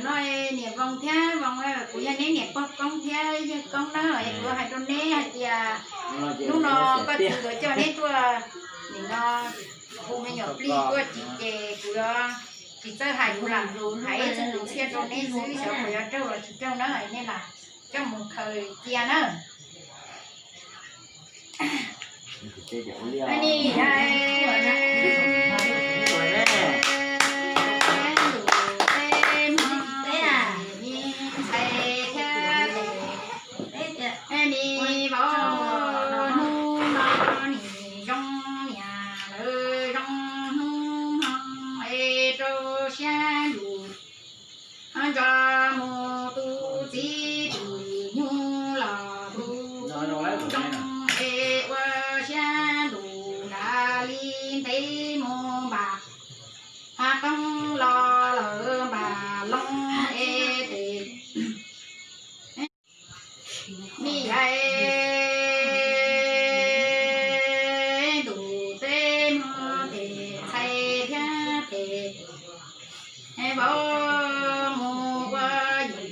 No niam Voos thiab Voos, kuv yog neb niam pog Koob thiab yawg Koob na, es kuv hais rau neb hais tias hnub no koj txiv nkawd coj neb tuaj nim no hu me nyuam plig tuaj tsis ces kuv yuav tsis txawj hais, kuv lam hais ib txog tus txhiaj rau neb xwb, xyov kuv yuav raug los tsis raug na, nej lam coj mus khaws cia na. Hnub no nim zoo niam lawv zoo hnub no es rau siab lus nco mus tus txiv tus nyuj los tus zoo es ua siab lus nrad li ntev mus npam qoob los lawm npam loo es tes. Mi yais ntus teb hmo tes ntxhais thiab tes vauv mus ua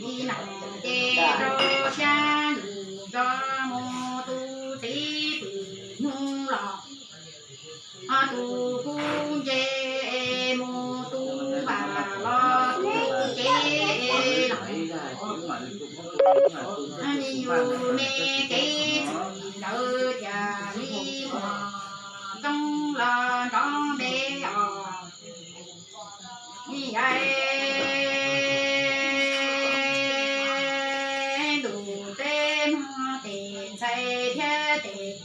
yim nees ces rau siab yim nco mus tus txiv tus nyuj los tus kub ntse mus tus npam los tus tsev los yus me kev txim ntawd cas li muam ntoo los nrov npe os. Yais ntus teb hmo tes ntxhais thiab tes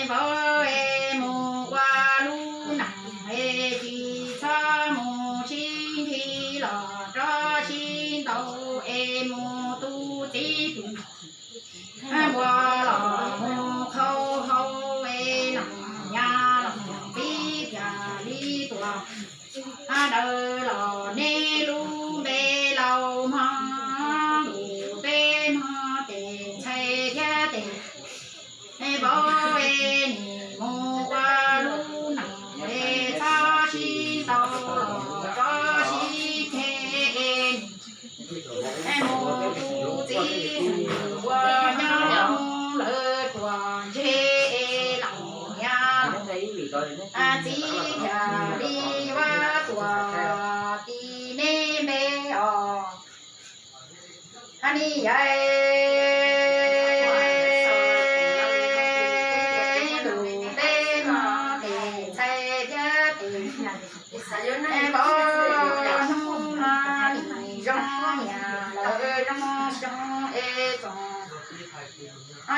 vauv es mus ua lub neej es tsis txhob mus sib nthi los rov sib ntaus es mus tu txiv tus npua los mus khau hau es los nyab los txiv thiaj li tuag. Daws los neb lub npe laus hmo ntus teb hmo tes ntxhais thiab tes vauv es nim mus ua lub neej es txhob sib ntaus los rov sib nthi es mus tu txiv tus ua nyob lawv tuam ntseg es los nyab txiv thiaj li vaj tuam tis neb npe os. Ni yais ntus teb hmo tes ntxhais thiab tes vauv hnub no nim zoo niam lawv zoo xyoo es tsoom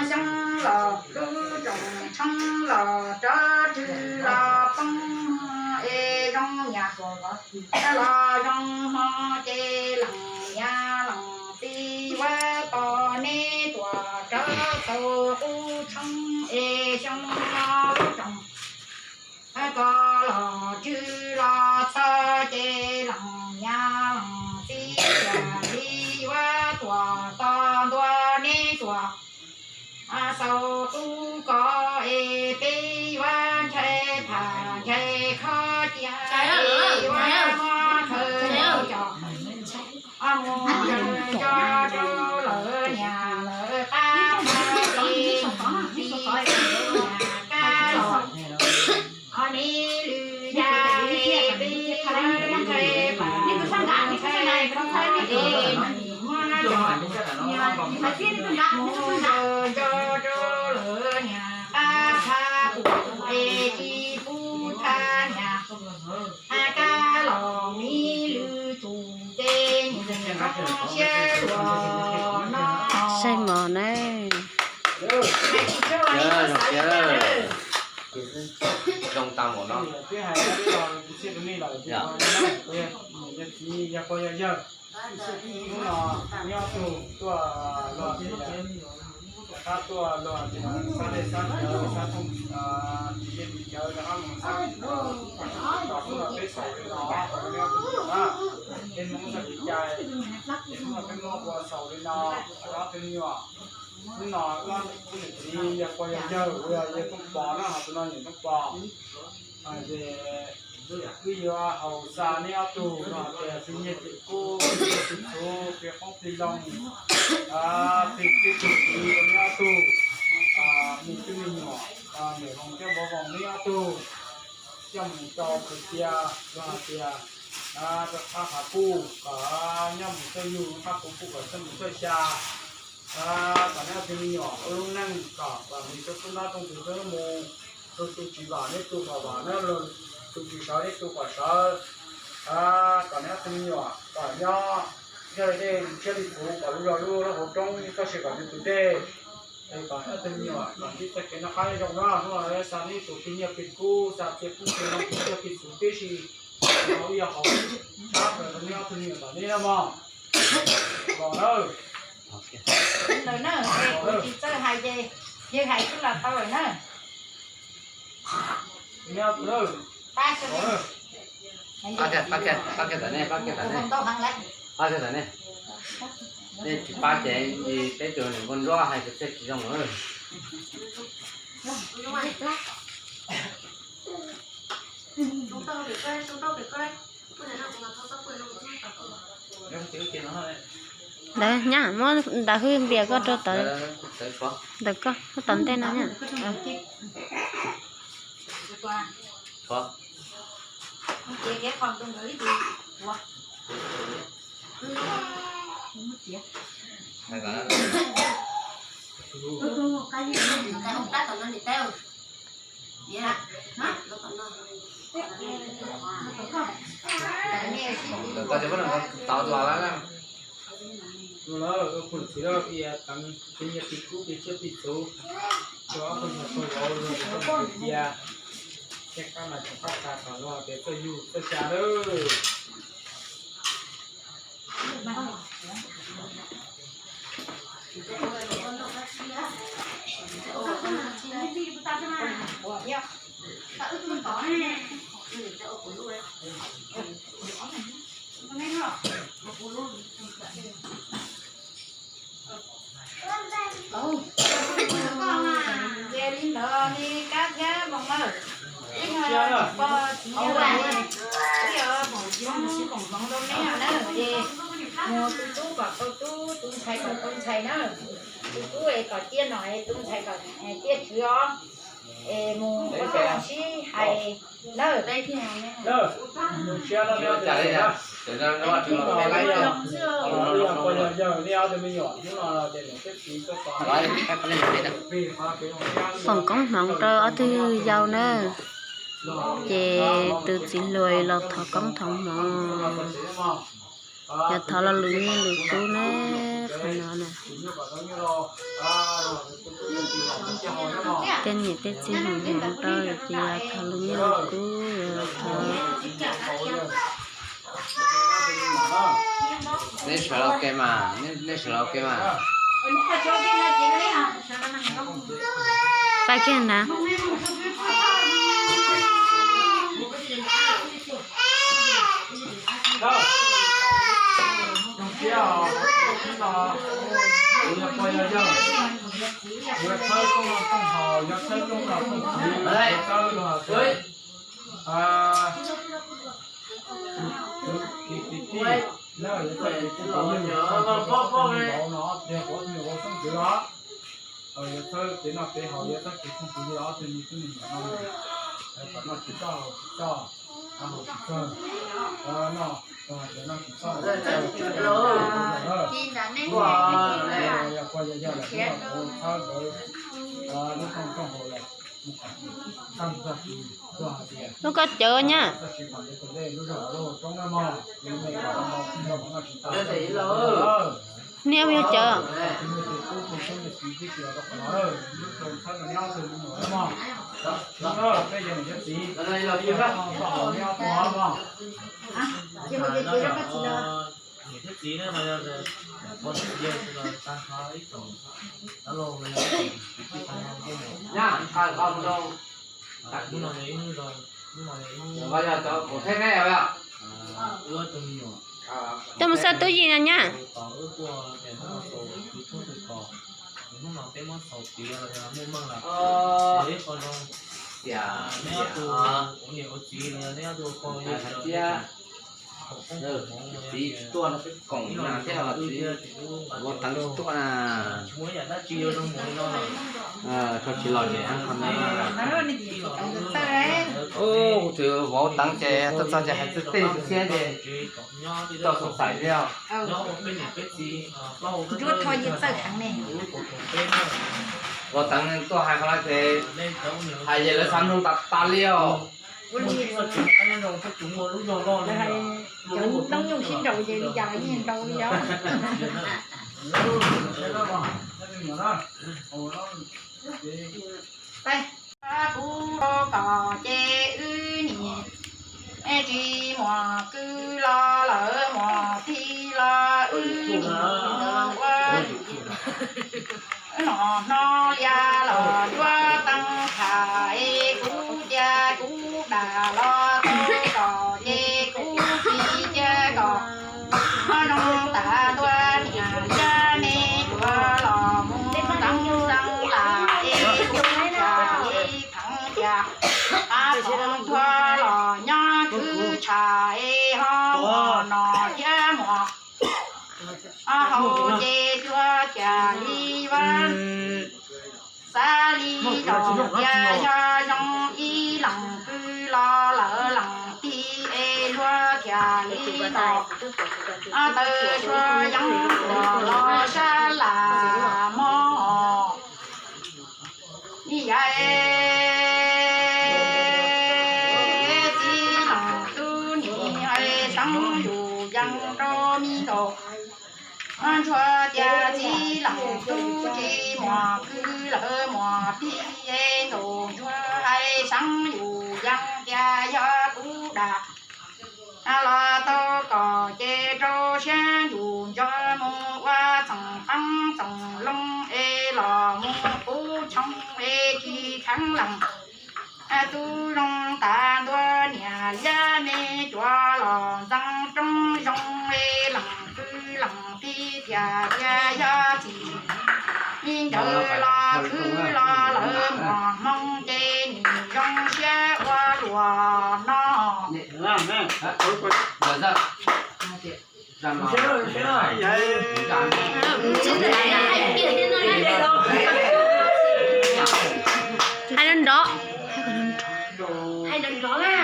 xyoob los lub tsoom tshoob los rov rwg los poob hmo es zoo niam los zoo hmo ces lees niam lees txiv ua tos neb tuam rov tau qub tshoob es xyoo no lub tsoom ko los rwg los txog ces lees niam lees txiv thiaj li ua tuam tos ntua neb tuam xaus qub ko es peb yuav ntshai tham ntshai khob cia es yuav muab khaws coj mus nco rau lawv niam lawv qab qab li niam qab los. Os, neb lwm yam es peb ntshai pam ntshai khob es muab coj mus nco rau lawv niam qab qab pum es tsis pub thaj niam qab los. Neb lwm tus ces nws zoo siab luag no. Saib mos na. Zoo tag npaum no. Yog txiv yog pog yog yawg, hnub no nyob tug tuaj luag tias, rov qab tuaj luag tias xab dej xab cawv xab thooj, tis dej tis cawv rov qab mus xab, tos hnub no peb xaus li no, nyob tug na, peb Hmoob txoj kev cai, ces hnub no peb muab ua xaus li no, rov qab peb nyuam. Hnub no wb niam txiv yog pog yog yawg, yog Tooj Pov na, ho tus no niam Tooj Pov. Ces Wb yuav haus xa neb ob tug no hais tias tus nyiaj tus kub, tus txhuv, tus qoob tus loo, tus tib tus txiv rau neb ob tug, mus tub me nyuam, niam Voos thiab Vauv Voos neb ob tug coj mus rau kwv tij los hais tias rau qab qhov puj kom nyob mus txawj yug, qab qhov puj kom coj mus txawj xya, kom neb ob tug me nyuam ua lub neej kom kom nws tau tub nab tooj tus tub mus, tus tsis vam neb tus kom vam neb, tus tsis sawv neb tus kom sawv, kom neb ob tug me nyuam kom nyob, nyob li dej ntshiab li txhuv, kom lub zos lub hauv roob txoj sia kom nws tus dej, es kom neb ob tug me nyuam kom ntsib txoj kev noj qab nyob zoo na. Hnub no xa neb tus plig nyiaj plig kub, xa plig kub plig loo plig nyiaj plig txhuv tib si, ua yog haus sab rau neb ob tug me nyuam tom neb na mog. Los na. Lawm na, es kuv tsis txawj hais ces yawg hais xwb los tau lawm na. Pab kiag, pab kiag, pab kiag tom nej, pab kiag tom nej, pab kiag tom nej. Nej tsis pab ces peb tus niam nkauj ntsuab hais kwv txhiaj tsis zoo lawm. Ntawd nyab, muab ntawd hwj npias koj rau tod, ntawm koj, koj tom ntej no nyab. Tus lawv ua phooj txiv lawv pia teev plig nyiaj plig kub plig tsiaj plig txhuv rau ob tug niam tug vauv luag tus koj mus cia, thiab qab mas tseem qab tas kom luag tias txawj yug txawj xya lawm. Ces li ntawd ne Kab thiab Voos na, ib nyuag pog txiv yawg ne, wb yuav foom txiv foom zoo rau neb no na, ces mus tus tub kom tau tub, tus ntxhais kom tau ntxhais na, tus tub es kom ciaj nom es tus ntxhais kom ciaj tswv os. Es mus ua tau sib hais na. Foom koob hmoov rau ob tug yau na, ces tus txiv hluas los thov koob thov hmoov, yog thov los lwm nyiaj lwm kub na, qhov no na. Tej niam tej txiv hmoov hmoov rau ces yog thov lwm nyiaj lwm kub, yog thov. Neb sawv los ke mas, neb sawv los ke mas. Pab kiag na. Yuav txhawb kev noj kev haus, yuav txhawb kev phooj kev ywg ob tug me tub me nyuam no, kom noj tsis txog haus tsis txog, haus tsis txog, noj tsis txog, yog pog yog yawg lawm kuv txhawb nkawd lub rooj rooj haus lawm. Lub koj cawv nyab. Niam yog cawv. Tej mus xaj tub yim no nyab. Tias, tias, hais tias, txiv tsis tuaj no peb koom na thiab los txiv, vauv Teev tsis tuaj na. Tsis los ces, kuv tus vauv Teev ces tuaj txog ces hais txog tej siab ces tau xav xaim li os. Vauv Teev tuaj hais qhov no ces hais ces lawv xav mloog tas tas li os. Cov noob nyuj sib nraus ces li cas los yeej nraus li os. Kuv kom ces wb niam tsis muaj kwv los lawv muaj tij los wb niam ua nom no lias los yuav teeb tham es kuv cia kuv dam los tau kom ces kuv tsis cia kom zoo tas ntua niam yab me cuav los mus teeb teeb tas es kuv cia li kheev cia a pom ntua los nyob khwv tshaj es ho muaj nom thiab muaj hau ces cuag cas li vaj. Xav li los tias yog zoo ib leeg kwv los lawv leej tij es luag thiaj li ntaus taw tshuab yeeb tuaj los sab lam mob. Ib yam txiv leej tub nim hais seev yus yees rau me nkaus. Ntsuag tias txiv leej tub tsis muaj kwv lawv muaj tij es nkaus ntsuag hais seev yus yees tias yog kuv dam los tau kom ces rau siab yus ntso mus ua txoom qeeb txoom loo es los mus qub choo es kis kheev leej tub zoo tas ntua niam liab me cuav los ntxeev roob zoo es leej kwv leej tij thiaj tias yog txiv me nkawd los khwv los lawv muaj hmoo ces nim zoo siab ua luaj no. Hais nrov nrov. Hais nrov nrov na.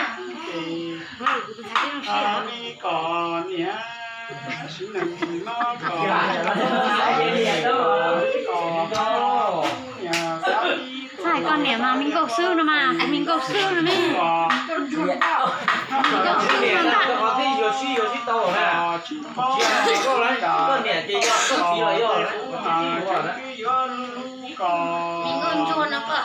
Txhob hais koj niam mas me nkauj xwb no mas, kuv me nkauj xwb no ne. Me nkauj xwb no ntag. Koj niam ces yog koj txiv los yog, me nkauj ntsuag no koj.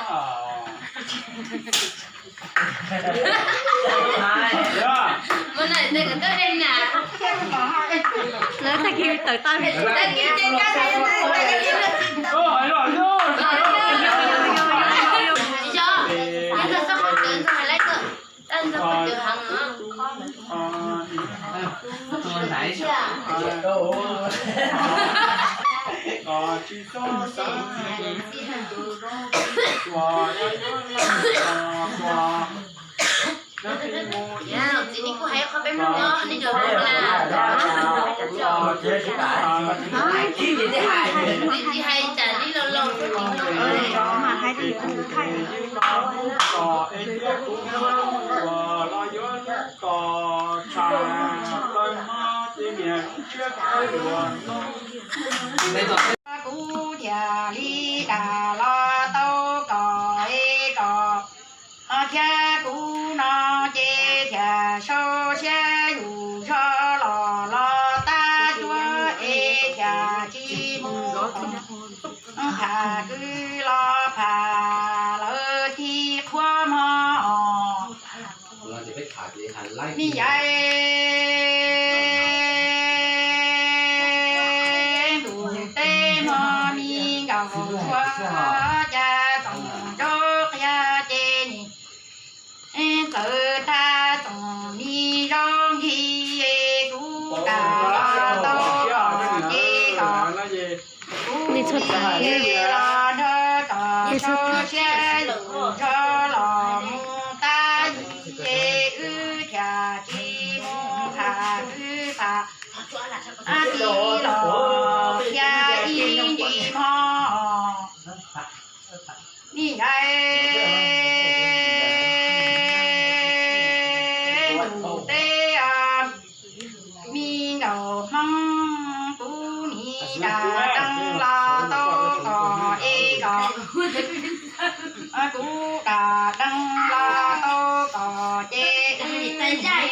Lawv tag kis tawm tau. Txiv, nej kuj hais qhov peb mloog os, nej cov hluas na. Txiv hais tsam li los los kuj tsis mloog. Kuv thiaj li dam los tau kom es kom thiab kuv no ces thiaj sau siab yus zog los los tab cuab es thiaj tsis mus pham kwv los pham lawv thib qhuab mog. Me yais ntuj teb hmo me nkauj ua cas txoom zaub qhia ces nim txawm tag txoom me zaub nkig kuv dam los tau ces kom kuv los nrog kom sau siab yus zog los Kuv da deeb los tau kom ces